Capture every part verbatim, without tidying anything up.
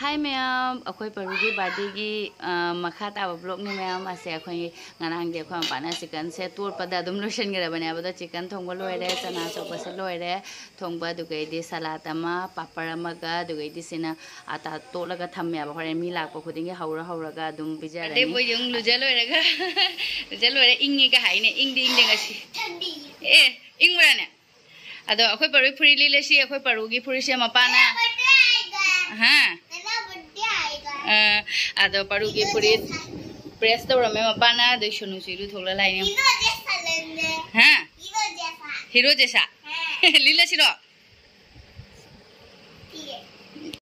ꯍꯥꯏ ꯃꯌꯥꯝ, ꯑꯩꯈꯣꯏ ꯄꯔꯨꯒꯤ ꯕꯥꯔꯗꯦꯒꯤ, ꯑ, ꯃꯈꯥ ꯇꯥꯕ ꯕ꯭ꯂꯣꯛꯅꯤ ꯃꯌꯥꯝ꯫ ꯑꯁꯦ ꯑꯩꯈꯣꯏ ꯉꯔꯥꯡꯗꯤ ꯑꯩꯈꯣꯏ ꯃꯄꯥꯅ ꯆꯤꯛꯀꯟꯁꯦ ꯇꯣꯠꯄꯗ ꯑꯗꯨꯝ ꯂꯣꯏꯁꯤꯟꯈ꯭ꯔꯕꯅꯦꯕ꯫ ꯑꯗꯣ ꯆꯤꯛꯀꯟ ꯊꯣꯡꯕ ꯂꯣꯏꯔꯦ, ꯆꯅꯥ ꯆꯣꯛꯄꯁꯨ ꯂꯣꯏꯔꯦ ꯊꯣꯡꯕ, ꯑꯗꯨꯒꯩꯗꯤ ꯁꯂꯥꯠ ꯑꯃ, ꯄꯥꯄꯔ ꯑꯃꯒ, ꯑꯗꯨꯒꯩꯗꯤ ꯁꯤꯅ ꯑꯇꯥ ꯇꯣꯠꯂꯒ ꯊꯝꯃꯦꯕ꯫ ꯍꯣꯔꯦꯟ ꯃꯤ ꯂꯥꯛꯄ ꯈꯨꯗꯤꯡꯒꯤ ꯍꯧꯔ ꯍꯧꯔꯒ ꯑꯗꯨꯝ ꯄꯤꯖꯔꯅꯤ꯫ ꯑꯗꯩ ꯃꯣꯏ ꯌꯨꯝ ꯂꯨꯖ ꯂꯣꯏꯔꯒ, ꯂꯨꯖ ꯂꯣꯏꯔꯦ, ꯏꯪꯉꯤꯒ ꯍꯥꯏꯅꯦ꯫ ꯏꯪꯗꯤ ꯏꯪꯗꯦ ꯉꯁꯤ꯫ ꯑꯦ, ꯏꯪꯕ꯭ꯔꯥꯅꯦ? ꯑꯗꯣ ꯑꯩꯈꯣꯏ ꯄꯔꯨꯒꯤ ꯐꯨꯔꯤꯠ ꯂꯤꯠꯂꯁꯤ꯫ ꯑꯩꯈꯣꯏ ꯄꯔꯨꯒꯤ ꯐꯨꯔꯤꯠꯁꯦ ꯃꯄꯥꯅ, ꯍꯥ? ꯑ, ꯑꯗꯣ ꯄꯔꯨꯒꯤ ꯐꯨꯔꯤꯠ ꯄ꯭ꯔꯦꯁ ꯇꯧꯔꯝꯃꯦ ꯃꯄꯥꯅ꯫ ꯑꯗꯩ ꯁꯣꯅꯨꯁꯨ ꯏꯔꯨ ꯊꯣꯛꯂ ꯂꯥꯛꯏꯅꯦ꯫ ꯍꯥ? ꯍꯤꯔꯣ ꯖꯦꯁꯥ? ꯂꯤꯠꯂꯁꯤꯔꯣ?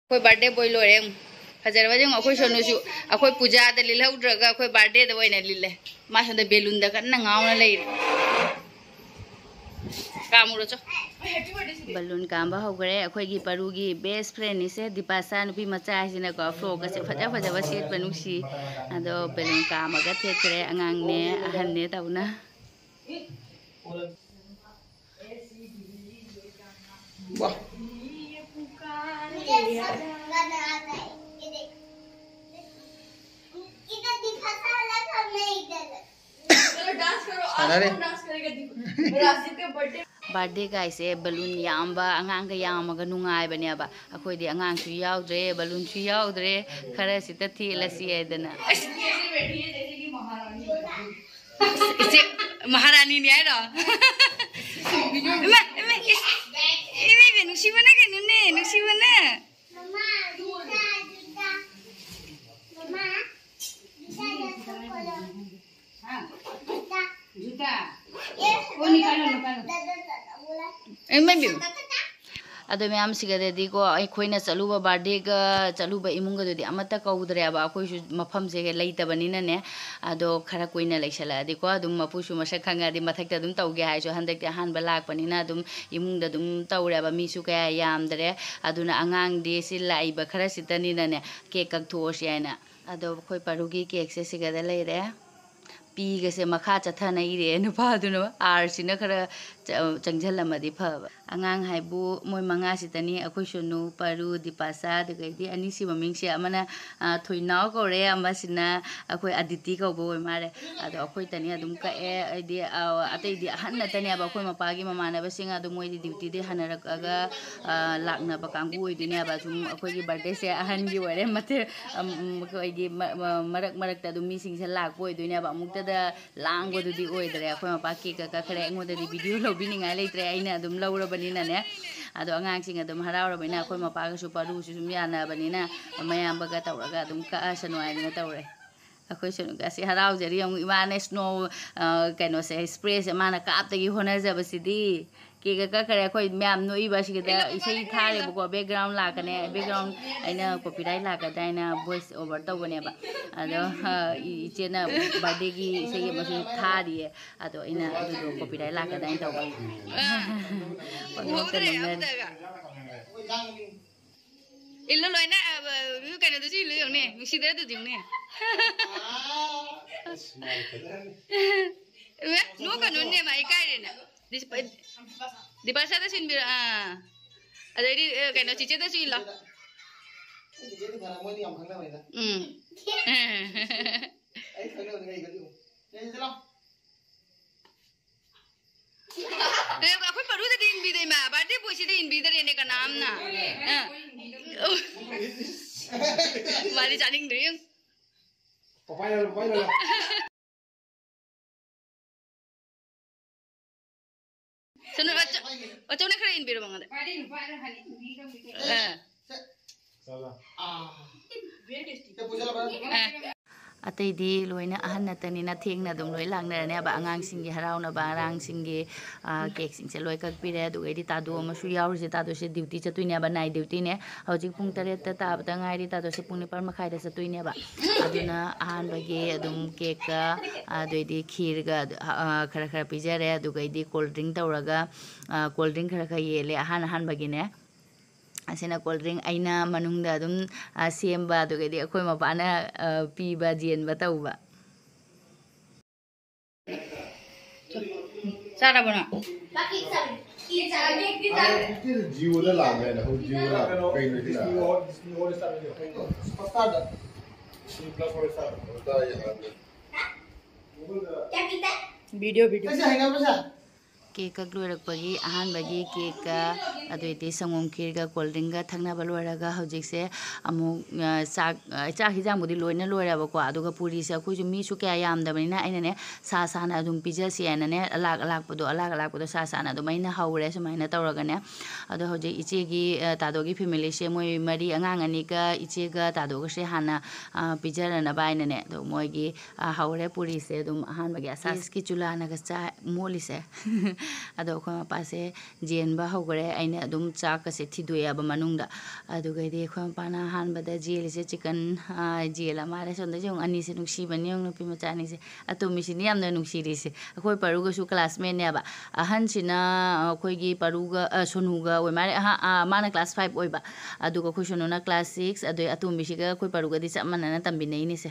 ꯑꯩꯈꯣꯏ ꯕꯥꯔꯗꯦ ꯕꯣꯏ ꯂꯣꯏꯔꯦ꯫ ꯌꯦꯡꯉꯨ, ꯐꯖꯔꯕ ꯌꯦꯡꯉꯨ꯫ ꯑꯩꯈꯣꯏ ꯁꯣꯅꯨꯁꯨ ꯑꯩꯈꯣꯏ ꯄꯨꯖꯥꯗ ꯂꯤꯠꯍꯧꯗ꯭ꯔꯒ ꯑꯩꯈꯣꯏ ꯕꯥꯔꯗꯦꯗ ꯑꯣꯏꯅ ꯂꯤꯠꯂꯦ꯫ ꯃꯥ ꯁꯣꯝꯗ ꯕꯦꯂꯨꯟꯗ ꯀꯟꯅ ꯉꯥꯎꯅ ꯂꯩꯔꯤ꯫ ꯀꯥꯝꯃꯨꯔꯣ ꯆꯣ꯫ ꯕꯦꯂꯨꯟ ꯀꯥꯝꯕ ꯍꯧꯈ꯭ꯔꯦ꯫ ꯑꯩꯈꯣꯏꯒꯤ ꯄꯔꯨꯒꯤ ꯕꯦꯁ ꯐ꯭ꯔꯦꯟꯅꯤꯁꯦ, ꯗꯤꯄꯥꯁꯥ ꯅꯨꯄꯤ ꯃꯆꯥ ꯍꯥꯏꯁꯤꯅꯀꯣ, ꯐ꯭ꯔꯣꯛꯀꯁꯦ ꯐꯖ ꯐꯖꯕ ꯁꯦꯠꯄ ꯅꯨꯡꯁꯤ꯫ ꯑꯗꯣ ꯕꯦꯂꯨꯟ ꯀꯥꯝꯃꯒ ꯊꯦꯠꯈ꯭ꯔꯦ, ꯑꯉꯥꯡꯅꯦ ꯑꯍꯟꯅꯦ ꯇꯧꯅ꯫ ꯁꯥꯟꯅꯔꯦ꯫ ꯕꯥꯔꯗꯦ ꯒꯥꯏꯁꯦ ꯕꯦꯂꯨꯟ ꯌꯥꯝꯕ, ꯑꯉꯥꯡꯒ ꯌꯥꯝꯃꯒ ꯅꯨꯡꯉꯥꯏꯕꯅꯦꯕ꯫ ꯑꯩꯈꯣꯏꯗꯤ ꯑꯉꯥꯡꯁꯨ ꯌꯥꯎꯗ꯭ꯔꯦ, ꯕꯦꯂꯨꯟꯁꯨ ꯌꯥꯎꯗ꯭ꯔꯦ, ꯈꯔꯁꯤꯇ ꯊꯦꯠꯂꯁꯤ ꯍꯥꯏꯗꯅ꯫ ꯏꯆꯦ ꯃꯍꯥꯔꯥꯅꯤꯅꯤ ꯍꯥꯏꯔꯣ? ꯏꯃꯥ, ꯏꯃꯥ, ꯏꯁ, ꯏꯃꯥ, ꯏꯃꯥ, ꯅꯨꯡꯁꯤꯕꯅ ꯀꯩꯅꯣꯅꯦ, ꯅꯨꯡꯁꯤꯕꯅ꯫ ꯏꯃꯥ ꯏꯕꯦꯝꯃ꯫ ꯑꯗꯣ ꯃꯌꯥꯝ, ꯁꯤꯒꯗꯗꯤꯀꯣ, ꯑꯩꯈꯣꯏꯅ ꯆꯠꯂꯨꯕ, ꯕꯥꯔꯗꯦꯒ ꯆꯠꯂꯨꯕ ꯏꯃꯨꯡꯒꯗꯨꯗꯤ ꯑꯃꯠꯇ ꯀꯧꯗ꯭ꯔꯦꯕ꯫ ꯑꯩꯈꯣꯏꯁꯨ ꯃꯐꯝꯁꯦ ꯂꯩꯇꯕꯅꯤꯅꯅꯦ꯫ ꯑꯗꯣ ꯈꯔ ꯀꯨꯏꯅ ꯂꯩꯁꯜꯂꯛꯑꯗꯤꯀꯣ, ꯑꯗꯨꯝ ꯃꯄꯨꯁꯨ ꯃꯁꯛ ꯈꯪꯉꯛꯑꯗꯤ ꯃꯊꯛꯇ ꯑꯗꯨꯝ ꯇꯧꯒꯦ ꯍꯥꯏꯔꯁꯨ, ꯍꯟꯗꯛꯇꯤ ꯑꯍꯥꯟꯕ ꯂꯥꯛꯄꯅꯤꯅ ꯑꯗꯨꯝ ꯏꯃꯨꯡꯗ ꯑꯗꯨꯝ ꯇꯧꯔꯦꯕ꯫ ꯃꯤꯁꯨ ꯀꯌꯥ ꯌꯥꯝꯗ꯭ꯔꯦ꯫ ꯑꯗꯨꯅ ꯑꯉꯥꯡꯗꯤ ꯁꯤ ꯂꯥꯛꯏꯕ ꯈꯔꯁꯤꯇꯅꯤꯅꯅꯦ, ꯀꯦꯛ ꯀꯛꯊꯣꯛꯑꯁꯤ ꯍꯥꯏꯅ꯫ ꯑꯗꯣ ꯑꯩꯈꯣꯏ ꯄꯔꯨꯒꯤ ꯀꯦꯛꯁꯦ ꯁꯤꯒꯗ ꯂꯩꯔꯦ꯫ ꯄꯤꯒꯁꯦ ꯃꯈꯥ ꯆꯠꯊꯅ ꯏꯔꯦ꯫ ꯅꯨꯄꯥꯗꯨꯅ ꯑꯥꯔꯁꯤꯅ ꯈꯔ ꯆ-, ꯆꯪꯁꯤꯜꯂꯝꯃꯗꯤ ꯐꯕ꯫ ꯑꯉꯥꯡ ꯍꯥꯏꯕꯨ ꯃꯣꯏ ꯃꯉꯥꯁꯤꯗꯅꯤ, ꯑꯩꯈꯣꯏ ꯁꯣꯅꯨ, ꯄꯥꯔꯨ, ꯗꯤꯄꯥꯁꯥ, ꯑꯗꯨꯗꯒꯤꯗꯤ ꯑꯅꯤꯁꯤ ꯃꯃꯤꯡꯁꯦ ꯑꯃꯅ, ꯑ, ꯊꯣꯏꯅꯥꯎ ꯀꯧꯔꯦ, ꯑꯃꯁꯤꯅ ꯑꯩꯈꯣꯏ ꯑꯗꯤꯇꯤ ꯀꯧꯕ ꯑꯣꯏ ꯃꯥꯜꯂꯦ꯫ ꯑꯗꯣ ꯑꯩꯈꯣꯏꯇꯅꯤ ꯑꯗꯨꯝ ꯀꯛꯑꯦ꯫ ꯑꯩꯗꯤ, ꯑ, ꯑꯇꯩꯗꯤ ꯑꯍꯟ ꯅꯠꯇꯅꯦꯕ, ꯑꯩꯈꯣꯏ ꯃꯄꯥꯒꯤ ꯃꯃꯥꯟꯅꯕꯁꯤꯡ ꯑꯗꯨꯝ ꯃꯣꯏꯗꯤ ꯗ꯭ꯌꯨꯇꯤꯗꯩ ꯍꯟꯅꯔꯛꯑꯒ, ꯑ, ꯂꯥꯛꯅꯕ ꯀꯥꯡꯕꯨ ꯑꯣꯏꯗꯣꯏꯅꯦꯕ꯫ ꯁꯨꯝ ꯑꯩꯈꯣꯏꯒꯤ ꯕꯥꯔꯗꯦꯁꯦ ꯑꯍꯟꯒꯤ ꯑꯣꯏꯔꯦ꯫ ꯃꯊꯦ-, ꯑꯝ, ꯑꯩꯈꯣꯏꯒꯤ ꯃ-, ꯃ-, ꯃꯔꯛ ꯃꯔꯛꯇ ꯑꯗꯨꯝ ꯃꯤꯁꯤꯡꯁꯦ ꯂꯥꯛꯄ ꯑꯣꯏꯗꯣꯏꯅꯦꯕ꯫ ꯑꯃꯨꯛꯇꯗ ꯂꯥꯡꯕꯗꯨꯗꯤ ꯑꯣꯏꯗ꯭ꯔꯦ꯫ ꯑꯩꯈꯣꯏ ꯃꯄꯥ ꯀꯦꯛꯀ ꯀꯛꯈ꯭ꯔꯦ꯫ ꯑꯩꯉꯣꯟꯗꯗꯤ ꯚꯤꯗꯤꯑꯣ ꯂꯧꯕꯤꯅꯤꯡꯉꯥꯏ ꯂꯩꯇ꯭ꯔꯦ, ꯑꯩꯅ ꯑꯗꯨꯝ ꯂꯧꯔꯕꯅꯤꯅꯅꯦ꯫ ꯑꯗꯣ ꯑꯉꯥꯡꯁꯤꯡ ꯑꯗꯨꯝ ꯍꯔꯥꯎꯔꯕꯅꯤꯅ, ꯑꯩꯈꯣꯏ ꯃꯄꯥꯒꯁꯨ ꯄꯥꯔꯨꯁꯨ ꯁꯨꯝ ꯌꯥꯅꯕꯅꯤꯅ, ꯃꯌꯥꯝꯕꯒ ꯇꯧꯔꯒ ꯑꯗꯨꯝ ꯀꯛꯑꯁꯅꯨ ꯍꯥꯏꯗꯅ ꯇꯧꯔꯦ꯫ ꯑꯩꯈꯣꯏ ꯁꯣꯅꯨꯒꯁꯤ ꯍꯔꯥꯎꯖꯔꯤ꯫ ꯑꯃꯨꯛ ꯏꯃꯥꯅ ꯁ꯭ꯅꯣ, ꯑ, ꯀꯩꯅꯣꯁꯦ, ꯁ꯭ꯄ꯭ꯔꯦꯁꯦ ꯃꯥꯅ ꯀꯥꯞꯇꯒꯤ ꯍꯣꯠꯅꯖꯕꯁꯤꯗꯤ꯫ ꯀꯦꯛꯀ ꯀꯛꯈ꯭ꯔꯦ꯫ ꯑꯩꯈꯣꯏ ꯃꯌꯥꯝ ꯅꯣꯛꯏꯕ꯫ ꯑꯁꯤꯒꯤꯗ ꯏꯁꯩ ꯊꯥꯔꯦꯕꯀꯣ, ꯕꯦꯛꯒ꯭ꯔꯥꯎꯟ ꯂꯥꯛꯀꯅꯤ, ꯕꯦꯛꯒ꯭ꯔꯥꯎꯟ ꯑꯩꯅ ꯀꯣꯄꯤꯔꯥꯏꯠ ꯂꯥꯛꯀꯗ꯭ꯔꯥ ꯍꯥꯏꯅ ꯚꯣꯏꯁ ꯑꯣꯚꯔ ꯇꯧꯕꯅꯦꯕ꯫ ꯑꯗꯣ, ꯑ, ꯏ-, ꯏꯆꯦꯅ ꯕꯥꯔꯗꯦꯒꯤ ꯏꯁꯩ ꯑꯃꯁꯨ ꯊꯥꯔꯤꯌꯦ꯫ ꯑꯗꯣ ꯑꯩꯅ ꯑꯗꯨꯗꯣ ꯀꯣꯄꯤꯔꯥꯏꯠ ꯂꯥꯛꯀꯗ꯭ꯔꯥ ꯍꯥꯏꯅ ꯇꯧꯕ꯫ ꯑꯥ꯫ ꯄꯪꯅꯣꯛꯇ ꯎꯍꯧꯗ꯭ꯔꯦ ꯅꯣꯛꯅꯔꯦ꯫ ꯑꯃꯇꯒ꯫ ꯏꯜꯂꯣ ꯂꯣꯏꯅ, ꯑ, ꯑ, ꯀꯩꯅꯣꯗꯨꯁꯨ ꯏꯜꯂꯨ ꯌꯦꯡꯉꯨꯅꯦ, ꯅꯨꯡꯁꯤꯗ꯭ꯔꯥ ꯑꯗꯨꯗꯤ ꯌꯦꯡꯉꯨꯅꯦ꯫ ꯑꯦ, ꯅꯣꯛꯀꯅꯨꯅꯦ, ꯃꯥ ꯏꯀꯥꯏꯔꯦꯅ꯫ ꯗꯤꯁ-, ꯗꯤꯄꯥꯁꯥꯗꯁꯨ ꯏꯟꯕꯤꯔꯣ, ꯑꯥ꯫ ꯑꯗꯩꯗꯤ, ꯑ, ꯀꯩꯅꯣ, ꯆꯤꯆꯦꯗꯁꯨ ꯏꯜꯂꯣ꯫ ꯎꯝ꯫ ꯑꯦ, ꯑꯩꯈꯣꯏ ꯄꯔꯨꯗꯗꯤ ꯏꯟꯕꯤꯗꯦ, ꯏꯃꯥ꯫ ꯕꯥꯔꯗꯦ ꯕꯣꯏꯁꯤꯗꯤ ꯏꯟꯕꯤꯗꯔꯦꯅꯦ ꯀꯅꯥꯝꯅ꯫ ꯑ꯫ ꯃꯥꯗꯤ ꯆꯥꯅꯤꯡꯗ꯭ꯔꯤ꯫ ꯁꯅꯨ, ꯑꯆꯧ-, ꯑꯆꯧꯅ ꯈꯔ ꯏꯟꯕꯤꯔꯣ ꯃꯉꯣꯟꯗ꯫ ꯑ꯫ ꯑ꯫ ꯑꯇꯩꯗꯤ ꯂꯣꯏꯅ ꯑꯍꯟ ꯅꯠꯇꯅꯤꯅ ꯊꯦꯡꯅ ꯑꯗꯨꯝ ꯂꯣꯏ ꯂꯥꯛꯅꯔꯅꯦꯕ꯫ ꯑꯉꯥꯡꯁꯤꯡꯒꯤ ꯍꯔꯥꯎꯅꯕ, ꯑꯉꯥꯡꯁꯤꯡꯒꯤ, ꯑ, ꯀꯦꯛꯁꯤꯡꯁꯦ ꯂꯣꯏ ꯀꯛꯄꯤꯔꯦ꯫ ꯑꯗꯨꯒꯩꯗꯤ ꯇꯥꯗꯣ ꯑꯃꯁꯨ ꯌꯥꯎꯔꯤꯁꯦ꯫ ꯇꯥꯗꯣꯁꯦ ꯗ꯭ꯌꯨꯇꯤ ꯆꯠꯇꯣꯏꯅꯦꯕ, ꯅꯥꯏꯠ ꯗ꯭ꯌꯨꯇꯤꯅꯦ꯫ ꯍꯧꯖꯤꯛ ꯄꯨꯡ ꯇꯔꯦꯠꯇ ꯇꯥꯕꯗ ꯉꯥꯏꯔꯤ꯫ ꯇꯥꯗꯣꯁꯦ ꯄꯨꯡ ꯅꯤꯄꯥꯟ ꯃꯈꯥꯏꯗ ꯆꯠꯇꯣꯏꯅꯦꯕ꯫ ꯑꯗꯨꯅ ꯑꯍꯥꯟꯕꯒꯤ ꯑꯗꯨꯝ ꯀꯦꯛꯀ, ꯑꯗꯩꯗꯤ ꯈꯤꯔꯒ, ꯑ, ꯈꯔ ꯈꯔ ꯄꯤꯖꯔꯦ꯫ ꯑꯗꯨꯒꯩꯗꯤ ꯀꯣꯜ ꯗ꯭ꯔꯤꯡ ꯇꯧꯔꯒ, ꯑ, ꯀꯣꯜ ꯗ꯭ꯔꯤꯡ ꯈꯔ ꯈꯔ ꯌꯦꯜꯂꯦ ꯑꯍꯥꯟ ꯑꯍꯥꯟꯕꯒꯤꯅꯦ꯫ ꯑꯁꯤꯅ ꯀꯣꯜ ꯗ꯭ꯔꯤꯡ ꯑꯩꯅ ꯃꯅꯨꯡꯗ ꯑꯗꯨꯝ, ꯑ, ꯁꯦꯝꯕ, ꯑꯗꯨꯒꯩꯗꯤ ꯑꯩꯈꯣꯏ ꯃꯄꯥꯅ, ꯑ, ꯄꯤꯕ, ꯌꯦꯟꯕ ꯇꯧꯕ꯫ ꯆꯥꯔꯕꯣ ꯅꯪ? ꯍꯧꯖꯤꯛꯇꯤ ꯖꯤꯑꯣꯗ ꯂꯥꯛꯑꯝꯃꯦ ꯍꯥꯏꯅ, ꯍꯧꯖꯤꯛ ꯖꯤꯑꯣ ꯂꯥꯛꯑꯝꯃꯦ꯫ ꯀꯩꯅꯣ ꯁꯤꯅ? ꯁꯨꯄꯔꯁ꯭ꯇꯥꯔꯗ꯫ ꯁꯨꯄꯔꯁ꯭ꯇꯥꯔ ꯌꯥꯔꯝꯃꯦ꯫ Video, video. ꯀꯦꯛ ꯀꯛ ꯂꯣꯏꯔꯛꯄꯒꯤ ꯑꯍꯥꯟꯕꯒꯤ ꯀꯦꯛꯀ, ꯑꯗꯨꯏꯗꯤ ꯁꯪꯒꯣꯝ ꯈꯤꯔꯒ ꯀꯣꯜ ꯗ꯭ꯔꯤꯡꯒ ꯊꯛꯅꯕ ꯂꯣꯏꯔꯒ ꯍꯧꯖꯤꯛꯁꯦ ꯑꯃꯨꯛ, ꯑ, ꯆꯥꯛ, ꯑ, ꯆꯥꯛ ꯍꯤꯟꯖꯥꯡꯕꯨꯗꯤ ꯂꯣꯏꯅ ꯂꯣꯏꯔꯦꯕꯀꯣ꯫ ꯑꯗꯨꯒ ꯄꯨꯔꯤꯁꯦ ꯑꯩꯈꯣꯏꯁꯨ ꯃꯤꯁꯨ ꯀꯌꯥ ꯌꯥꯝꯗꯕꯅꯤꯅ ꯑꯩꯅꯅꯦ ꯁꯥ ꯁꯥꯅ ꯑꯗꯨꯝ ꯄꯤꯖꯁꯤ ꯍꯥꯏꯅꯅꯦ ꯑꯂꯥꯛ ꯑꯂꯥꯛꯄꯗꯣ, ꯑꯂꯥꯛ ꯑꯂꯥꯛꯄꯗꯣ ꯁꯥ ꯁꯥꯅ ꯑꯗꯨꯝ ꯑꯩꯅ ꯍꯧꯔꯦ ꯁꯨꯃꯥꯏꯅ ꯇꯧꯔꯒꯅꯦ꯫ ꯑꯗꯣ ꯍꯧꯖꯤꯛ ꯏꯆꯦꯒꯤ, ꯑ, ꯇꯥꯗꯣꯒꯤ ꯐꯦꯃꯤꯂꯤꯁꯦ ꯃꯣꯏ ꯃꯔꯤ, ꯑꯉꯥꯡ ꯑꯅꯤꯒ ꯏꯆꯦꯒ ꯇꯥꯗꯣꯒꯁꯦ ꯍꯥꯟꯅ, ꯑ, ꯄꯤꯖꯔꯅꯕ ꯍꯥꯏꯅꯅꯦ꯫ ꯑꯗꯣ ꯃꯣꯏꯒꯤ ꯑ, ꯍꯧꯔꯦ ꯄꯨꯔꯤꯁꯦ ꯑꯗꯨꯝ ꯑꯍꯥꯟꯕꯒꯤ ꯑꯁꯥꯁꯀꯤ ꯆꯨꯂꯥꯅꯒ ꯆꯥ ꯃꯣꯠꯂꯤꯁꯦ꯫ ꯑꯗꯣ ꯑꯩꯈꯣꯏ ꯃꯄꯥꯁꯦ ꯖꯦꯟꯕ ꯍꯧꯈ꯭ꯔꯦ꯫ ꯑꯩꯅ ꯑꯗꯨꯝ ꯆꯥꯛꯀꯁꯦ ꯊꯤꯗꯣꯛꯑꯦꯕ ꯃꯅꯨꯡꯗ꯫ ꯑꯗꯨꯒꯩꯗꯤ ꯑꯩꯈꯣꯏ ꯃꯄꯥꯅ ꯑꯍꯥꯟꯕꯗ ꯖꯦꯜꯂꯤꯁꯦ ꯆꯤꯀꯟ, ꯑ, ꯖꯦꯜꯂ ꯃꯥꯜꯂꯦ꯫ ꯁꯣꯝꯗꯁꯨ ꯌꯦꯡꯉꯨ, ꯑꯅꯤꯁꯦ ꯅꯨꯡꯁꯤꯕꯅꯤ ꯌꯦꯡꯉꯨ, ꯅꯨꯄꯤ ꯃꯆꯥ ꯑꯅꯤꯁꯦ꯫ ꯑꯇꯣꯝꯕꯤꯁꯤꯅꯤ ꯌꯥꯝꯅ ꯅꯨꯡꯁꯤꯔꯤꯁꯦ꯫ ꯑꯩꯈꯣꯏ ꯄꯔꯨꯒꯁꯨ ꯀ꯭ꯂꯥꯁꯃꯦꯠꯅꯦꯕ꯫ ꯑꯍꯟꯁꯤꯅ ꯑꯩꯈꯣꯏꯒꯤ ꯄꯔꯨꯒ, ꯑ, ꯁꯣꯅꯨꯒ ꯑꯣꯏ ꯃꯥꯜꯂꯦ꯫ ꯑꯍ-, ꯑ, ꯃꯥꯅ ꯀ꯭ꯂꯥꯁ ꯐꯥꯏꯚ ꯑꯣꯏꯕ꯫ ꯑꯗꯨꯒ ꯑꯩꯈꯣꯏ ꯁꯣꯅꯨꯅ ꯀ꯭ꯂꯥꯁ ꯁꯤꯛꯁ꯫ ꯑꯗꯩ ꯑꯇꯣꯝꯕꯤꯁꯤꯒ ꯑꯩꯈꯣꯏ ꯄꯔꯨꯒꯗꯤ ꯆꯞ ꯃꯥꯟꯅꯅ ꯇꯝꯕꯤꯅꯩꯅꯤꯁꯦ꯫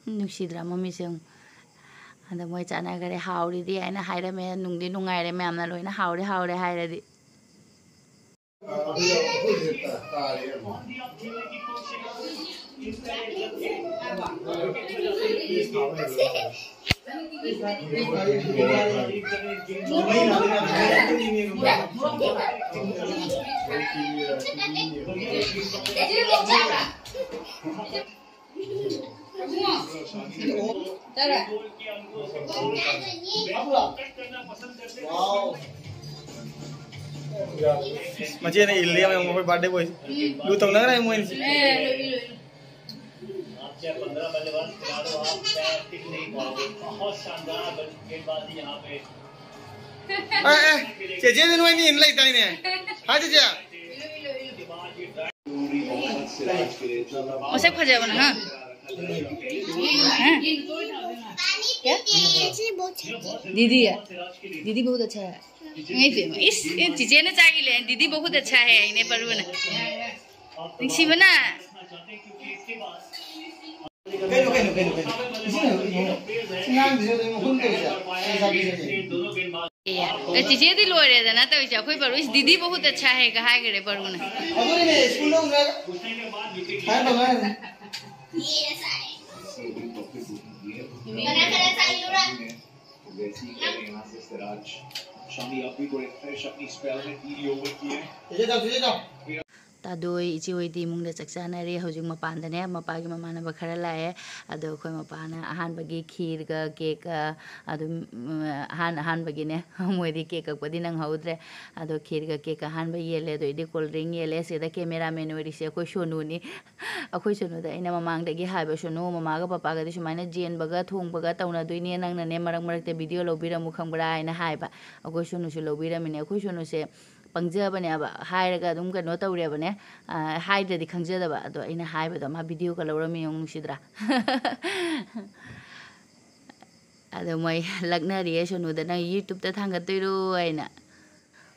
ꯅꯨꯡꯁꯤꯗ꯭ꯔꯥ ꯃꯃꯤꯁꯦ ꯌꯦꯡꯉꯨ꯫ ꯑꯗ ꯃꯣꯏ ꯆꯥꯟꯅꯈꯔꯦ, "ꯍꯥꯎꯔꯤꯗꯤ?" ꯍꯥꯏꯅ ꯍꯥꯏꯔꯝꯃꯦ꯫ ꯅꯨꯡꯗꯤ ꯅꯨꯡꯉꯥꯏꯔꯦ ꯃꯌꯥꯝꯅ ꯂꯣꯏꯅ "ꯍꯥꯎꯔꯦ, ꯍꯥꯎꯔꯦ" ꯍꯥꯏꯔꯗꯤ꯫ ꯃꯆꯦꯅ ꯏꯜꯂꯤ ꯌꯥꯝ ꯃꯈꯣꯏ ꯕꯥꯔꯗꯦ ꯕꯣꯏ꯫ ꯂꯨ ꯇꯧꯅꯈ꯭ꯔꯦ ꯃꯣꯏꯅꯤꯁꯦ꯫ ꯑꯦ, ꯑꯦ, ꯆꯦꯆꯦꯗꯤ ꯅꯣꯏꯅꯤ ꯏꯟ ꯂꯩꯗꯥꯏꯅꯦ? ꯍꯥꯏ ꯆꯦꯆꯦ꯫ ꯃꯁꯛ ꯐꯖꯕꯅ, ꯍꯥ? ꯍꯥ? क्या? दीदी है। दीदी बहुत अच्छा है। नहीं पे, इस, इस चीजें ना चाहिए ले, दीदी बहुत अच्छा है, इन्हें परुन। निशिमना। ꯀꯩꯅꯣ ꯀꯩꯅꯣ ꯀꯩꯅꯣ ꯀꯩꯅꯣ ꯏꯁꯤꯡ ꯍꯩꯕ ꯏꯕꯨꯡꯉꯣ꯫ ꯏꯉꯥꯡꯁꯤꯁꯨ ꯑꯗꯨꯝ ꯃꯈꯨꯟ ꯇꯧꯔꯤꯁꯦ꯫ ꯑꯩ ꯆꯥꯕꯤꯔꯒꯦ꯫ ꯑꯦ, ꯑꯦ, ꯆꯤꯆꯦꯗꯤ ꯂꯣꯏꯔꯦꯗꯅ ꯇꯧꯔꯤꯁꯦ꯫ ꯑꯩꯈꯣꯏ ꯕꯔꯨ ꯏꯁ ꯗꯤꯗꯤ ꯕꯍꯨꯠ ꯑꯠꯁꯥ ꯍꯦꯒ ꯍꯥꯏꯈ꯭ꯔꯦ ꯕꯔꯨꯅ꯫ ꯑꯗꯨꯅꯤꯅꯦ ꯁ꯭ꯀꯨꯜꯗ ꯎꯅꯔꯒ ꯍꯥꯏꯔꯝꯕ ꯑꯉꯥꯡꯅꯤ꯫ ꯀꯅꯥ ꯀꯅꯥ ꯆꯥꯏꯅꯣꯕ? ꯆꯤꯆꯦ ꯇꯧ, ꯆꯤꯆꯦ ꯇꯧ꯫ ꯇꯥꯗꯣꯏ ꯏꯆꯦ ꯍꯣꯏꯗꯤ ꯏꯃꯨꯡꯗ ꯆꯥꯛ ꯆꯥꯅꯔꯤ꯫ ꯍꯧꯖꯤꯛ ꯃꯄꯥꯟꯗꯅꯦ ꯃꯄꯥꯒꯤ ꯃꯃꯥꯟꯅꯕ ꯈꯔ ꯂꯥꯛꯑꯦ꯫ ꯑꯗꯣ ꯑꯩꯈꯣꯏ ꯃꯄꯥꯅ ꯑꯍꯥꯟꯕꯒꯤ ꯈꯤꯔꯒ ꯀꯦꯛꯀ ꯑꯗꯨꯝ, ꯎꯝ, ꯑꯍꯥꯟ ꯑꯍꯥꯟꯕꯒꯤꯅꯦ꯫ ꯃꯣꯏꯗꯤ ꯀꯦꯛ ꯀꯛꯄꯗꯤ ꯅꯪꯍꯧꯗ꯭ꯔꯦ꯫ ꯑꯗꯣ ꯈꯤꯔꯒ ꯀꯦꯛꯀ ꯑꯍꯥꯟꯕ ꯌꯦꯜꯂꯦ꯫ ꯑꯗꯩꯗꯤ ꯀꯣꯜ ꯗ꯭ꯔꯤꯡ ꯌꯦꯜꯂꯦ꯫ ꯁꯤꯗ ꯀꯦꯃꯦꯔꯥꯃꯦꯟ ꯑꯣꯏꯔꯤꯁꯦ ꯑꯩꯈꯣꯏ ꯁꯣꯅꯨꯅꯤ꯫ ꯑꯩꯈꯣꯏ ꯁꯣꯅꯨꯗ ꯑꯩꯅ ꯃꯃꯥꯡꯗꯒꯤ ꯍꯥꯏꯕ, "ꯁꯣꯅꯨ, ꯃꯃꯥꯒ ꯄꯄꯥꯒꯗꯤ ꯁꯨꯃꯥꯏꯅ ꯆꯦꯟꯕꯒ ꯊꯣꯡꯕꯒ ꯇꯧꯅꯗꯣꯏꯅꯦ, ꯅꯪꯅꯅꯦ ꯃꯔꯛ ꯃꯔꯛꯇ ꯚꯤꯗꯤꯑꯣ ꯂꯧꯕꯤꯔꯝꯃꯨ ꯈꯪꯕ꯭ꯔꯥ?" ꯍꯥꯏꯅ ꯍꯥꯏꯕ꯫ ꯑꯩꯈꯣꯏ ꯁꯣꯅꯨꯁꯨ ꯂꯧꯕꯤꯔꯝꯃꯤꯅꯦ꯫ ꯑꯩꯈꯣꯏ ꯁꯣꯅꯨꯁꯦ ꯄꯪꯖꯕꯅꯦꯕ, ꯍꯥꯏꯔꯒ ꯑꯗꯨꯝ ꯀꯩꯅꯣ ꯇꯧꯔꯦꯕꯅꯦ꯫ ꯑ, ꯍꯥꯏꯗ꯭ꯔꯗꯤ ꯈꯪꯖꯗꯕ꯫ ꯑꯗꯣ ꯑꯩꯅ ꯍꯥꯏꯕꯗꯣ ꯃꯥ ꯚꯤꯗꯤꯑꯣꯒ ꯂꯧꯔꯝꯃꯤ ꯌꯦꯡꯉꯨ, ꯅꯨꯡꯁꯤꯗ꯭ꯔꯥ? ꯑꯗꯣ ꯃꯣꯏ ꯂꯛꯅꯔꯤꯌꯦ ꯁꯣꯅꯨꯗ, "ꯅꯪ ꯌꯨꯇ꯭ꯌꯨꯕꯇ ꯊꯥꯡꯒꯠꯇꯣꯏꯔꯣ?" ꯍꯥꯏꯅ꯫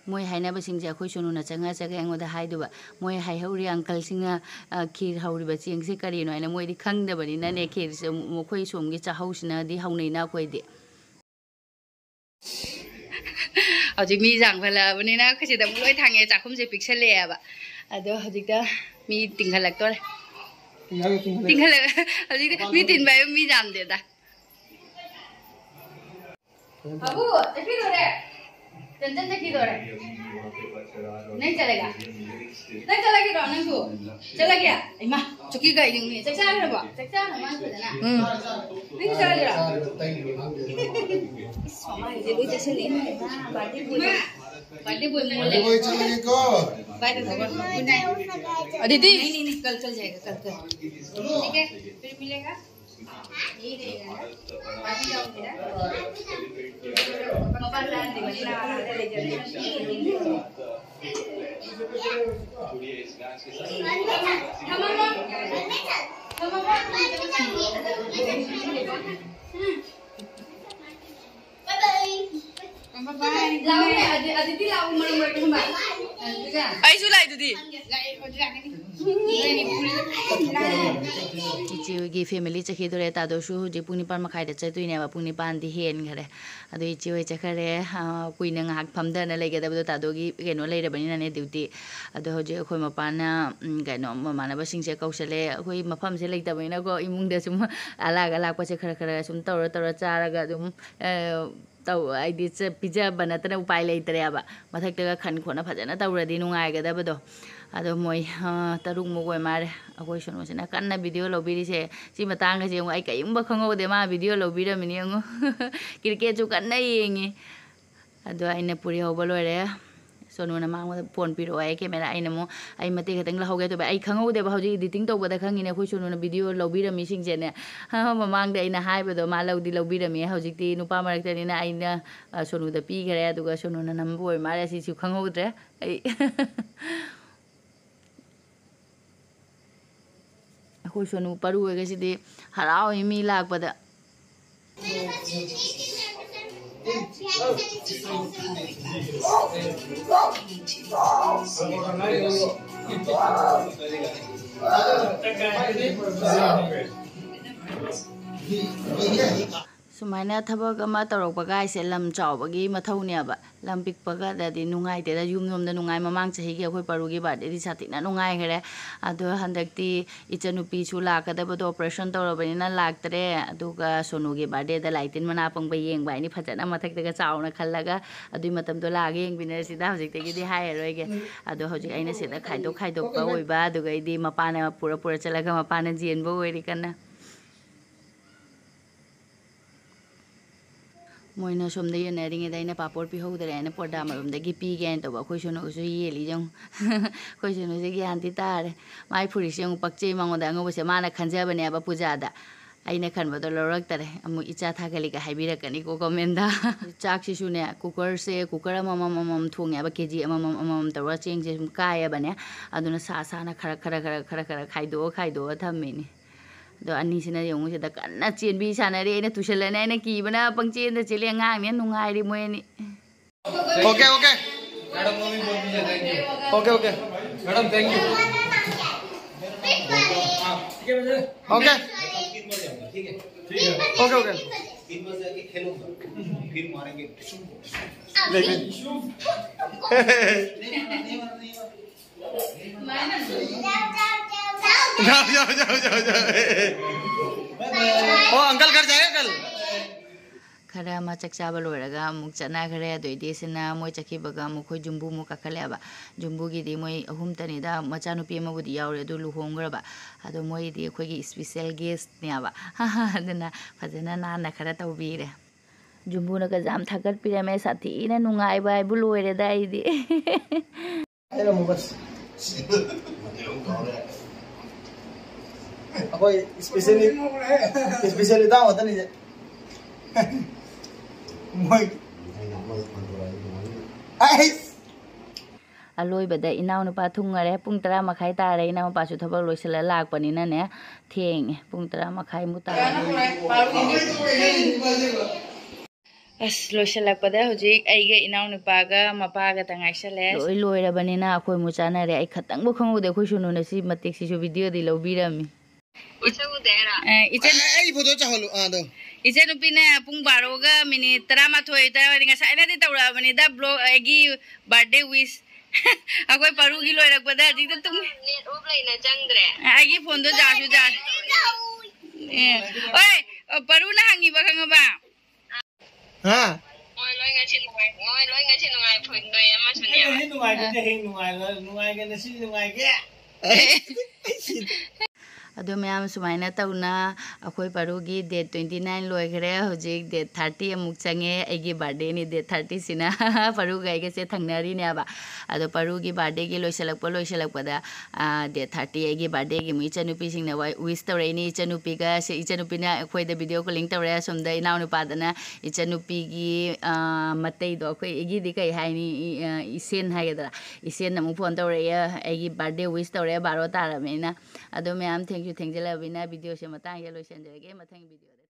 ꯃꯣꯏ ꯍꯥꯏꯅꯕꯁꯤꯡꯁꯦ ꯑꯩꯈꯣꯏ ꯁꯣꯅꯨꯅ ꯆꯪꯉ ꯆꯪꯉ ꯑꯩꯉꯣꯟꯗ ꯍꯥꯏꯗꯨꯕ꯫ ꯃꯣꯏ ꯍꯥꯏꯍꯧꯔꯤ ꯑꯪꯀꯜꯁꯤꯡꯅ, ꯑ, ꯈꯤꯔ ꯍꯧꯔꯤꯕ ꯆꯦꯡꯁꯦ ꯀꯔꯤꯅꯣ ꯍꯥꯏꯅ꯫ ꯃꯣꯏꯗꯤ ꯈꯪꯗꯕꯅꯤꯅꯅꯦ, ꯈꯤꯔꯁꯦ ꯃꯈꯣꯏ ꯁꯣꯝꯒꯤ ꯆꯥꯛꯍꯧꯁꯤꯅꯗꯤ ꯍꯧꯅꯩꯅ ꯑꯩꯈꯣꯏꯗꯤ꯫ ꯍꯧꯖꯤꯛ ꯃꯤ ꯌꯥꯝꯈꯠꯂꯛꯑꯕꯅꯤꯅ ꯑꯩꯈꯣꯏ ꯁꯤꯗ ꯑꯃꯨꯛ ꯂꯣꯏ ꯊꯥꯡꯉꯦ, ꯆꯥꯛꯈꯨꯝꯁꯦ ꯄꯤꯛꯁꯜꯂꯛꯑꯦꯕ꯫ ꯑꯗꯣ ꯍꯧꯖꯤꯛꯇ ꯃꯤ ꯇꯤꯡꯈꯠꯂꯛꯇꯣꯔꯦ꯫ ꯇꯤꯡꯈꯠꯂꯛ-, ꯇꯤꯡꯈꯠꯂꯛ-, ꯇꯤꯡꯈꯠꯂꯛ-, ꯍꯧꯖꯤꯛꯇꯤ ꯃꯤ ꯇꯤꯟꯕ ꯍꯥꯏꯕ ꯃꯤ ꯌꯥꯝꯗꯦꯗ꯫ ꯕꯥꯕꯨ, ꯆꯠꯈꯤꯗꯣꯔꯦ꯫ ꯆꯟꯆꯟ ꯆꯠꯈꯤꯗꯣꯔꯦ꯫ ꯅꯪ ꯆꯠꯂꯒ? ꯅꯪ ꯆꯠꯂꯒꯦꯔꯣ ꯅꯪꯁꯨ? ꯆꯠꯂꯒꯦ? ꯏꯃꯥ, ꯆꯨꯀꯤ ꯀꯩ ꯌꯦꯡꯅꯤ? ꯆꯥꯛ ꯆꯥꯈ꯭ꯔꯕꯣ? ꯆꯥꯛ ꯆꯥꯈ꯭ꯔ ꯃꯥꯜꯂꯦ ꯐꯖꯅ꯫ ꯎꯝ꯫ ꯅꯪꯁꯨ ꯆꯠꯂꯒꯦꯔꯣ? ꯏꯁ, ꯃꯃꯥꯏꯁꯦ ꯂꯣꯏ ꯆꯠꯁꯤꯜꯂꯛꯑꯦ꯫ ꯏꯃꯥ, birthday boy ꯃꯣꯜꯂꯦ꯫ Birthday boy ꯆꯠꯂꯒꯦꯀꯣ꯫ Bye ꯇꯧꯊꯣꯛꯈ꯭ꯔꯣ꯫ Good night꯫ ꯑꯗꯨꯗꯤ? नहीं, नहीं, नहीं, कल, कल जाएगा, कल, कल। ठीक है, फिर मिलेगा। ꯑꯩꯁꯨ ꯂꯥꯛꯏꯗꯨꯗꯤ꯫ ꯏꯆꯦ ꯍꯣꯏꯒꯤ family ꯆꯠꯈꯤꯗꯣꯔꯦ꯫ ꯇꯥꯗꯣꯁꯨ ꯍꯧꯖꯤꯛ ꯄꯨꯡ ꯅꯤꯄꯥꯟ ꯃꯈꯥꯏꯗ ꯆꯠꯇꯣꯏꯅꯦꯕ, ꯄꯨꯡ ꯅꯤꯄꯥꯟꯗꯤ ꯍꯦꯟꯈꯔꯦ꯫ ꯑꯗꯣ ꯏꯆꯦ ꯍꯣꯏ ꯆꯠꯈꯔꯦ꯫ ꯑ, ꯀꯨꯏꯅ ꯉꯥꯏꯍꯥꯛ ꯐꯝꯊꯅ ꯂꯩꯒꯗꯕꯗꯣ, ꯇꯥꯗꯣꯒꯤ ꯀꯩꯅꯣ ꯂꯩꯔꯕꯅꯤꯅꯅꯦ, duty꯫ ꯑꯗꯣ ꯍꯧꯖꯤꯛ ꯑꯩꯈꯣꯏ ꯃꯄꯥꯅ, ꯎꯝ, ꯀꯩꯅꯣ, ꯃꯃꯥꯟꯅꯕꯁꯤꯡꯁꯦ ꯀꯧꯁꯜꯂꯦ꯫ ꯑꯩꯈꯣꯏ ꯃꯐꯝꯁꯦ ꯂꯩꯇꯕꯅꯤꯅꯀꯣ, ꯏꯃꯨꯡꯗ ꯁꯨꯝ ꯑꯂꯥꯛ ꯑꯂꯥꯛꯄꯁꯦ ꯈꯔ ꯈꯔ ꯁꯨꯝ ꯇꯧꯔ ꯇꯧꯔ ꯆꯥꯔꯒ ꯑꯗꯨꯝ, ꯑ, ꯇꯧ, ꯍꯥꯏꯗꯤ ꯆ-, ꯄꯤꯖꯕ ꯅꯠꯇꯅ ꯎꯄꯥꯏ ꯂꯩꯇ꯭ꯔꯦꯕ꯫ ꯃꯊꯛꯇꯒ ꯈꯟ ꯈꯣꯠꯅ ꯐꯖꯅ ꯇꯧꯔꯗꯤ ꯅꯨꯡꯉꯥꯏꯒꯗꯕꯗꯣ꯫ ꯑꯗꯣ ꯃꯣꯏ, ꯑ, ꯇꯔꯨꯛꯃꯨꯛ ꯑꯣꯏ ꯃꯥꯜꯂꯦ꯫ ꯑꯩꯈꯣꯏ ꯁꯣꯅꯨꯁꯤꯅ ꯀꯟꯅ video ꯂꯧꯕꯤꯔꯤꯁꯦ꯫ ꯁꯤ ꯃꯇꯥꯡꯒꯁꯦ ꯌꯦꯡꯉꯨ, ꯑꯩ ꯀꯔꯤꯒꯨꯝꯕ ꯈꯪꯍꯧꯗꯦ, ꯃꯥ video ꯂꯧꯕꯤꯔꯝꯃꯤꯅꯦ ꯌꯦꯡꯉꯨ꯫ Cricketꯁꯨ ꯀꯟꯅ ꯌꯦꯡꯉꯤ꯫ ꯑꯗꯣ ꯑꯩꯅ ꯄꯨꯔꯤ ꯍꯧꯕ ꯂꯣꯏꯔꯦ꯫ ꯁꯣꯅꯨꯅ ꯃꯉꯣꯟꯗ phone ꯄꯤꯔꯛꯑꯣ ꯍꯥꯏꯌꯦ, camera꯫ ꯑꯩꯅ ꯑꯃꯨꯛ, ꯑꯩ ꯃꯇꯦꯛ ꯈꯛꯇꯪ ꯂꯧꯍꯧꯒꯦ ꯇꯧꯕ꯫ ꯑꯩ ꯈꯪꯍꯧꯗꯦꯕ, ꯍꯧꯖꯤꯛ editing ꯇꯧꯕꯗ ꯈꯪꯉꯤꯅꯦ ꯑꯩꯈꯣꯏ ꯁꯣꯅꯨꯅ video ꯂꯧꯕꯤꯔꯝꯃꯤꯁꯤꯡꯁꯦꯅꯦ꯫ ꯃꯃꯥꯡꯗ ꯑꯩꯅ ꯍꯥꯏꯕꯗꯣ ꯃꯥ ꯂꯧꯗꯤ ꯂꯧꯕꯤꯔꯝꯃꯤ꯫ ꯍꯧꯖꯤꯛꯇꯤ ꯅꯨꯄꯥ ꯃꯔꯛꯇꯅꯤꯅ ꯑꯩꯅ, ꯑ, ꯁꯣꯅꯨꯗ ꯄꯤꯈꯔꯦ, ꯑꯗꯨꯒ ꯁꯣꯅꯨꯅ ꯅꯝꯕ ꯑꯣꯏ ꯃꯥꯜꯂꯦ, ꯑꯁꯤꯁꯨ ꯈꯪꯍꯧꯗ꯭ꯔꯦ ꯑꯩ꯫ ꯑꯩꯈꯣꯏ ꯁꯣꯅꯨ ꯄꯔꯨ ꯑꯣꯏꯒꯁꯤꯗꯤ ꯍꯔꯥꯎꯏ ꯃꯤ ꯂꯥꯛꯄꯗ꯫ ꯁꯨꯃꯥꯏꯅ ꯊꯕꯛ ꯑꯃ ꯇꯧꯔꯛꯄ ꯀꯥꯏꯁꯦ ꯂꯝ ꯆꯥꯎꯕꯒꯤ ꯃꯊꯧꯅꯦꯕ꯫ ꯂꯝ ꯄꯤꯛꯄꯒꯗꯗꯤ ꯅꯨꯡꯉꯥꯏꯇꯦꯗ, ꯌꯨꯝꯂꯣꯝꯗ ꯅꯨꯡꯉꯥꯏ꯫ ꯃꯃꯥꯡ ꯆꯍꯤꯒꯤ ꯑꯩꯈꯣꯏ ꯄꯔꯨꯒꯤ birthdayꯗꯤ ꯁꯥꯊꯤꯅ ꯅꯨꯡꯉꯥꯏꯈ꯭ꯔꯦ꯫ ꯑꯗꯣ ꯍꯟꯗꯛꯇꯤ ꯏꯆꯟꯅꯨꯄꯤꯁꯨ ꯂꯥꯛꯀꯗꯕꯗꯣ operation ꯇꯧꯔꯕꯅꯤꯅ ꯂꯥꯛꯇ꯭ꯔꯦ꯫ ꯑꯗꯨꯒ ꯁꯣꯅꯨꯒꯤ birthdayꯗ ꯂꯥꯏ ꯇꯤꯟ ꯃꯅꯥ ꯄꯪꯕ ꯌꯦꯡꯕ ꯍꯥꯏꯅꯤ, ꯐꯖꯅ ꯃꯊꯛꯇꯒ ꯆꯥꯎꯅ ꯈꯜꯂꯒ꯫ ꯑꯗꯨꯏ ꯃꯇꯝꯗꯣ ꯂꯥꯛꯑꯒ ꯌꯦꯡꯃꯤꯟꯅꯔꯁꯤꯗ, ꯍꯧꯖꯤꯛꯇꯒꯤꯗꯤ ꯍꯥꯏꯔꯔꯣꯏꯒꯦ꯫ ꯑꯗꯣ ꯍꯧꯖꯤꯛ ꯑꯩꯅ ꯁꯤꯗ ꯈꯥꯏꯗꯣꯛ ꯈꯥꯏꯗꯣꯛꯄ ꯑꯣꯏꯕ, ꯑꯗꯨꯒꯩꯗꯤ ꯃꯄꯥꯅ ꯄꯨꯔ ꯄꯨꯔ ꯆꯠꯂꯒ ꯃꯄꯥꯅ ꯆꯦꯟꯕ ꯑꯣꯏꯔꯤ ꯀꯟꯅ꯫ ꯃꯣꯏꯅ ꯁꯣꯝꯗ ꯌꯦꯟꯅꯔꯤꯉꯩꯗ ꯑꯩꯅ ꯄꯥꯄꯣꯔ ꯄꯤꯍꯧꯗ꯭ꯔꯦ ꯍꯥꯏꯅ ꯄꯣꯔꯗꯥ ꯃꯔꯨꯝꯗꯒꯤ ꯄꯤꯒꯦ ꯍꯥꯏꯅ ꯇꯧꯕ꯫ ꯑꯩꯈꯣꯏ ꯁꯣꯅꯨꯁꯨ ꯌꯦꯜꯂꯤ ꯌꯦꯡꯉꯨ꯫ ꯑꯩꯈꯣꯏ ꯁꯣꯅꯨꯁꯦ ꯒ꯭ꯌꯥꯟꯗꯤ ꯇꯥꯔꯦ꯫ ꯃꯥꯏ ꯐꯨꯔꯤꯠꯁꯦ ꯑꯃꯨꯛ ꯄꯛꯆꯩ ꯃꯉꯣꯟꯗ ꯑꯉꯧꯕꯁꯦ꯫ ꯃꯥꯅ ꯈꯟꯖꯕꯅꯦꯕ ꯄꯨꯖꯥꯗ꯫ ꯑꯩꯅ ꯈꯟꯕꯗꯣ ꯂꯧꯔꯛꯇꯔꯦ꯫ ꯑꯃꯨꯛ ꯏꯆꯥ ꯊꯥꯒꯠꯂꯤꯒ ꯍꯥꯏꯕꯤꯔꯛꯀꯅꯤꯀꯣ commentꯗ꯫ ꯆꯥꯛꯁꯤꯁꯨꯅꯦ, cookerꯁꯦ, cooker ꯑꯃꯃꯝ ꯑꯃꯃꯝ ꯊꯣꯡꯉꯦꯕ, KG ꯑꯃꯃꯝ ꯑꯃꯃꯝ ꯇꯧꯔꯒ ꯆꯦꯡꯁꯦ ꯁꯨꯝ ꯀꯥꯏꯌꯦꯕꯅꯦ꯫ ꯑꯗꯨꯅ ꯁꯥ ꯁꯥꯅ ꯈꯔ ꯈꯔ ꯈꯔ ꯈꯔ ꯈꯔ ꯈꯥꯏꯗꯣꯛꯑ ꯈꯥꯏꯗꯣꯛꯑ ꯊꯝꯃꯤꯅꯤ꯫ ꯑꯗꯣ ꯑꯅꯤꯁꯤꯅ ꯌꯦꯡꯉꯨ, ꯁꯤꯗ ꯀꯟꯅ ꯆꯦꯟꯕꯤ ꯁꯥꯟꯅꯔꯤ꯫ ꯑꯩꯅ ꯇꯨꯁꯜꯂꯅꯤ, ꯑꯩꯅ ꯀꯤꯕꯅ ꯄꯪꯆꯦꯟꯗ ꯆꯦꯜꯂꯤ꯫ ꯑꯉꯥꯡꯅꯦ, ꯅꯨꯡꯉꯥꯏꯔꯤ ꯃꯣꯏ ꯑꯅꯤ꯫ Okay, okay. Okay, okay. Madam, thank you. Okay. तीन बजे जाऊंगा, ठीक है? ठीक है। Okay, okay. तीन बजे आके खेलूंगा, फिर मारेंगे। देख ले। नहीं मारा, नहीं मारा, नहीं मारा। जाओ, जाओ, जाओ, जाओ, जाओ। ओ, अंकल घर जाएगा कल? ꯈꯔ ꯑꯃ ꯆꯥꯛ ꯆꯥꯕ ꯂꯣꯏꯔꯒ ꯑꯃꯨꯛ ꯆꯠꯅꯈ꯭ꯔꯦ꯫ ꯑꯗꯨꯏꯗꯤ ꯁꯤꯅ ꯃꯣꯏ ꯆꯠꯈꯤꯕꯒ ꯑꯃꯨꯛ ꯑꯩꯈꯣꯏ ꯖꯨꯝꯕꯨ ꯑꯃꯨꯛ ꯀꯥꯈꯠꯂꯛꯑꯦꯕ꯫ ꯖꯨꯝꯕꯨꯒꯤꯗꯤ ꯃꯣꯏ ꯑꯍꯨꯝꯇꯅꯤꯗ, ꯃꯆꯥꯅꯨꯄꯤ ꯑꯃꯕꯨꯗꯤ ꯌꯥꯎꯔꯦ, ꯑꯗꯨ ꯂꯨꯍꯣꯡꯈ꯭ꯔꯕ꯫ ꯑꯗꯣ ꯃꯣꯏꯗꯤ ꯑꯩꯈꯣꯏꯒꯤ special guestꯅꯦꯕ꯫ ꯑꯗꯨꯅ ꯐꯖꯅ ꯅꯥꯟꯅ ꯈꯔ ꯇꯧꯕꯤꯔꯦ꯫ ꯖꯨꯝꯕꯨꯅꯒ ꯌꯥꯝ ꯊꯥꯒꯠꯄꯤꯔꯝꯃꯦ꯫ ꯁꯥꯊꯤꯅ ꯅꯨꯡꯉꯥꯏꯕ ꯍꯥꯏꯕꯨ ꯂꯣꯏꯔꯦꯗ ꯑꯩꯗꯤ꯫ ꯍꯥꯏꯔꯝꯃꯨ ꯕꯁ꯫ ꯑꯩꯈꯣꯏ specially, specially ꯏꯇꯥꯎ ꯉꯥꯛꯇꯅꯤꯁꯦ꯫ ꯃꯣꯏ꯫ ꯑꯩꯁ! ꯑꯂꯣꯏꯕꯗ ꯏꯅꯥꯎꯅꯨꯄꯥ ꯊꯨꯡꯉꯔꯦ꯫ ꯄꯨꯡ ꯇꯔꯥ ꯃꯈꯥꯏ ꯇꯥꯔꯦ꯫ ꯏꯅꯥꯎꯅꯨꯄꯥꯁꯨ ꯊꯕꯛ ꯂꯣꯏꯁꯤꯜꯂ ꯂꯥꯛꯄꯅꯤꯅꯅꯦ, ꯊꯦꯡꯉꯦ꯫ ꯄꯨꯡ ꯇꯔꯥ ꯃꯈꯥꯏꯃꯨꯛ ꯇꯥꯔꯦ꯫ ꯑꯁ, ꯂꯣꯏꯁꯤꯜꯂꯛꯄꯗ ꯍꯧꯖꯤꯛ ꯑꯩꯒ ꯏꯅꯥꯎꯅꯨꯄꯥꯒ ꯃꯄꯥꯒꯇ ꯉꯥꯏꯁꯜꯂꯦ꯫ ꯂꯣꯏ ꯂꯣꯏꯔꯕꯅꯤꯅ ꯑꯩꯈꯣꯏ ꯑꯃꯨꯛ ꯆꯥꯅꯔꯦ꯫ ꯑꯩ ꯈꯇꯪꯕꯨ ꯈꯪꯍꯧꯗꯦ꯫ ꯑꯩꯈꯣꯏ ꯁꯨꯅꯨꯅ ꯁꯤ ꯃꯇꯦꯛꯁꯤꯁꯨ videoꯗꯤ ꯂꯧꯕꯤꯔꯝꯃꯤ꯫ ꯃꯁꯛ ꯎꯗꯦ ꯍꯥꯏꯔꯣ? ꯑ, ꯏꯆꯟ-, ꯑꯩ photo ꯆꯥꯍꯜꯂꯨ, ꯑꯥ, ꯑꯗꯣ꯫ ꯏꯆꯟꯅꯨꯄꯤꯅ ꯄꯨꯡ ꯕꯥꯔꯣꯒ minute ꯇꯔꯥꯃꯥꯊꯣꯏ, ꯇꯔꯥꯃꯥꯊꯣꯏ ꯉꯁꯥꯏꯅꯗꯤ ꯇꯧꯔꯛꯑꯕꯅꯤꯗ vlog, ꯑꯩꯒꯤ birthday wish꯫ ꯑꯩꯈꯣꯏ ꯄꯔꯨꯒꯤ ꯂꯣꯏꯔꯛꯄꯗ ꯍꯧꯖꯤꯛꯇ ꯇꯨꯝ-, net off ꯂꯩꯅ ꯆꯪꯗ꯭ꯔꯦ꯫ ꯑꯩꯒꯤ phoneꯗꯣ ꯖꯥꯁꯨ ꯖꯥ-, ꯑꯦ, ꯑꯣꯏ, ꯄꯔꯨꯅ ꯍꯪꯉꯤꯕ ꯈꯪꯉꯕ? ꯍꯥ? ꯃꯣꯏ ꯂꯣꯏ ꯉꯁꯤ ꯅꯨꯡꯉꯥꯏ-, ꯃꯣꯏ ꯂꯣꯏ ꯉꯁꯤ ꯅꯨꯡꯉꯥꯏ ꯐꯨꯟꯗꯣꯏ ꯑꯃꯁꯨꯅꯦꯕ꯫ ꯑꯩ ꯅꯨꯡꯉꯥꯏꯕꯗꯤ ꯍꯌꯦꯡ ꯅꯨꯡꯉꯥꯏꯔꯣꯏ, ꯅꯨꯡꯉꯥꯏꯒꯦ ꯉꯁꯤ ꯅꯨꯡꯉꯥꯏꯒꯦ꯫ ꯑꯗꯣ ꯃꯌꯥꯝ, ꯁꯨꯃꯥꯏꯅ ꯇꯧꯅ ꯑꯩꯈꯣꯏ ꯄꯔꯨꯒꯤ date twenty nine ꯂꯣꯏꯈ꯭ꯔꯦ꯫ ꯍꯧꯖꯤꯛ date thirty ꯑꯃꯨꯛ ꯆꯪꯉꯦ꯫ ꯑꯩꯒꯤ birthdayꯅꯤ date thirtyꯁꯤꯅ꯫ ꯄꯔꯨꯒ ꯑꯩꯒꯁꯦ ꯊꯪꯅꯔꯤꯅꯦꯕ꯫ ꯑꯗꯣ ꯄꯔꯨꯒꯤ birthdayꯒꯤ ꯂꯣꯏꯁꯤꯜꯂꯛꯄ ꯂꯣꯏꯁꯤꯜꯂꯛꯄꯗ, ꯑꯥ, date thirty ꯑꯩꯒꯤ birthdayꯒꯤ ꯑꯃꯨꯛ ꯏꯆꯟꯅꯨꯄꯤꯁꯤꯡꯅ ꯋꯥ-, wish ꯇꯧꯔꯛꯏꯅꯤ꯫ ꯏꯆꯟꯅꯨꯄꯤꯒ ꯁꯤ-, ꯏꯆꯟꯅꯨꯄꯤꯅ ꯑꯩꯈꯣꯏꯗ video calling ꯇꯧꯔꯦ꯫ ꯑꯁꯣꯝꯗ ꯏꯅꯥꯎꯅꯨꯄꯥꯗꯅ ꯏꯆꯟꯅꯨꯄꯤꯒꯤ, ꯑꯥ, ꯃꯇꯩꯗꯣ, ꯑꯩꯈꯣꯏ ꯑꯩꯒꯤꯗꯤ ꯀꯩ ꯍꯥꯏꯅꯤ, ꯏ-, ꯑꯥ, ꯏꯁꯦꯟ ꯍꯥꯏꯒꯗ꯭ꯔꯥ? ꯏꯁꯦꯟꯅ ꯑꯃꯨꯛ phone ꯇꯧꯔꯛꯑꯦ꯫ ꯑꯩꯒꯤ birthday wish ꯇꯧꯔꯛꯑꯦ, ꯕꯥꯔꯣ ꯇꯥꯔꯕꯅꯤꯅ꯫ ꯑꯗꯣ ꯃꯌꯥꯝ, ꯊꯦꯡꯁꯨ ꯊꯦꯡꯖꯤꯜꯂꯕꯅꯤꯅ videoꯁꯦ ꯃꯇꯥꯡꯁꯤꯗ ꯂꯣꯏꯁꯤꯟꯖꯔꯒꯦ꯫ ꯃꯊꯪ videoꯗ